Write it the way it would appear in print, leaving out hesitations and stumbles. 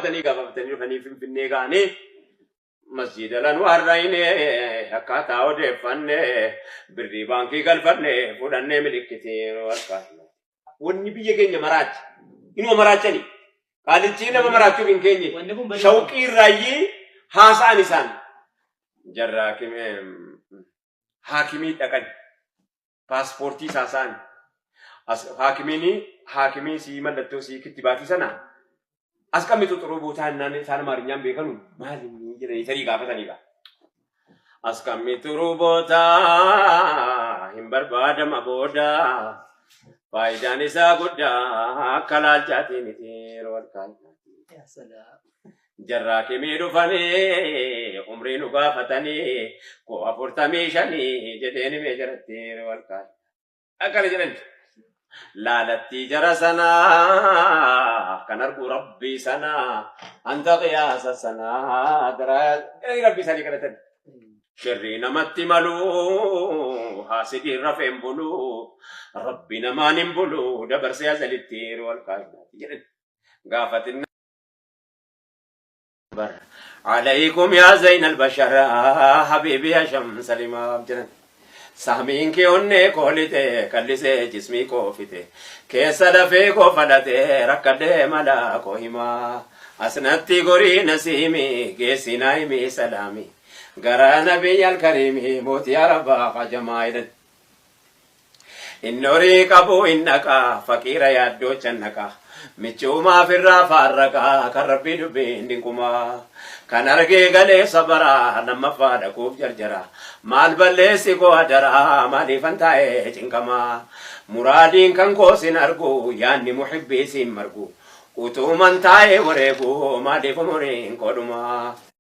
Gaafatanii gaafatanii dhufanii Finfinnee ga'anii masjiida Lanwaar dhayne, akkaataa odeeffanne, birrii baankii galfanne, fudhannee milikkitii harkaa. Wanni biyya keenya maraacha. Inuma maraachani. Qaalichi nama maraachuuf hin keenye. Wanni kun badii Shawqii irraayyii haasa'an isaan. Jarra haakimii dhaqan. Paaspoortii isaa saan. As haakimiin haakimii sii mallattoo sii kittibaatii sana as qammitu xuruu bootaa innaan isaan Amaarinyaan beekanu maal inni jedhanii tarii gaafatanii gaa. As qammitu bootaa hin barbaadama booda faayidaan isaa guddaa akka laalchaatii miti yeroo halkan. Yaa salaam. Jarraa kimii dhufanii umrii nu gaafatanii koo 45 jedheen himee jaratti yeroo halkan. Akkana jedhan. Laalattii jara sanaa kan argu rabbii sanaa anta qiyaasa sanaa daraa jedhanii rabbii isaanii kadhatan. Shirrii namatti malu haasidiin rafeen bulu rabbi namaan hin bulu dabarsee azalitti yeroo halkan jedhan. Gaafatinna. عليكم يا زين البشر حبيبي يا شمس الإمام jedhan. Samiin kee onnee koo lixe, kallisee jismii koo fixe, keessa lafee koo falate, rakkadhee mala koo himaa. Asnatti gorii nasiimi, geessi naa himi salaami. Gara nabiyya alkariimi, mootii arabaa hajamaa jedhan. Inni horii qabu hin dhaqa, faqiira yaaddoo channaqa. Michuumaaf irraa faarraqa, kan rabbii dubbiin dinqumaa. Kan argee galee sabara, lammaffaa dhaquuf jarjara. Maal balleessi koo adaraa, maaliifan taa'ee cinqamaa. Muraadiin kan koo sin argu, yaanni muhibbii siin margu. Utuuman taa'ee wareegu, maaliif umuriin koo dhumaa.